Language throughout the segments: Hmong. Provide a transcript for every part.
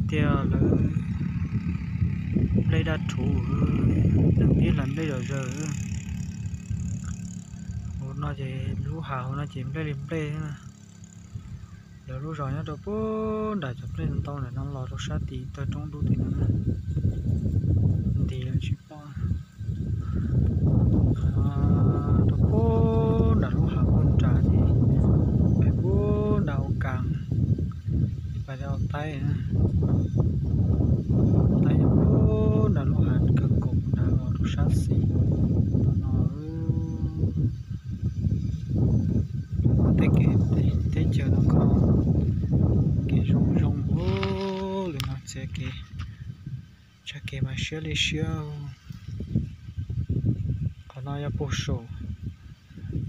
tiag lawm. Nplej daj rhuv, nws pib hlais nplej zom zaws. Hauv no ces lub hav hauv no ces nplej li nplej. Lawv lub zos nyob rau puag nram cov nplej ntau ntau ntawm no los rau sab tid tawg roob dub tim no na. Nti lawm tsis pom. Rau puag nram lub hav puag nrad ces pem puag nram ua kas, pais rau taib na. Taib yog puag nram lub hav kawg nkaus nrad los rau sab xis tom no. Tej kev teb chaws no kho kev zoo zoo ua luaj li no txhia kev, tsag kev mas siab li siab. Qhov no yog puag saum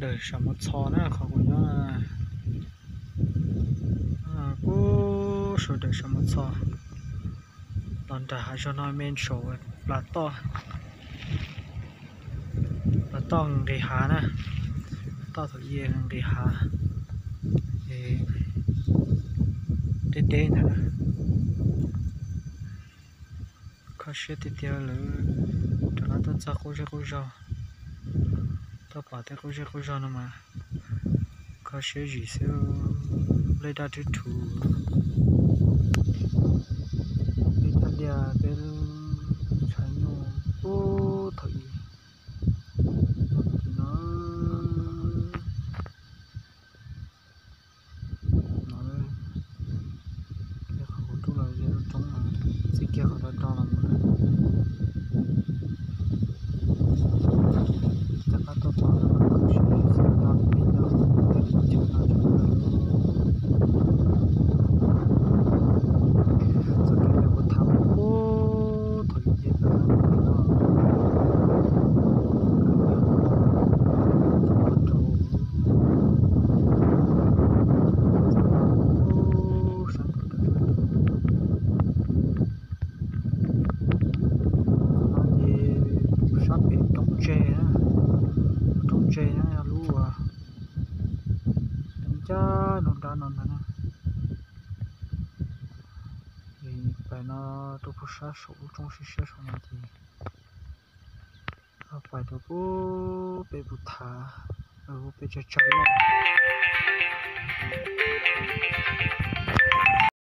dawm Sam Mos Txhos na, qhov kuv nyob puag saum dawm Sam Mos Txhos los nram hav zoov no me saum plas toj, plas toj nqis hav na, toj thaum i nqis hav es deb deb ntawd. Kho siab tiag tiag lawm, rov qab tuaj txog qub zej qub zog, tuaj pom tej qub zej qub zog no mas kho siab zim xwb, nplej daj rhuv rhuv. Peb cov liaj peb tshav nyuj puag thaum i no, no, qhov kuv rub los ze lub roob no, txij kiag qhov do do los mus lawm. Rov qab tuaj pom no, kuv sim xav tau peb cov teb chaws no tshaj plaws. Txoj kev mus tham puag thaum i ces tawm no, txoj kev rau sab nraud rau sab nraud. Qhov no ces sab pem roob ntse na, roob ntse na yog lub uas ncaj nram nrab no ntag na. Ces pais no rau puag sab saum lub roob siab siab saum no ces pais rau puag pem puag thav, pem tsag tsag loj.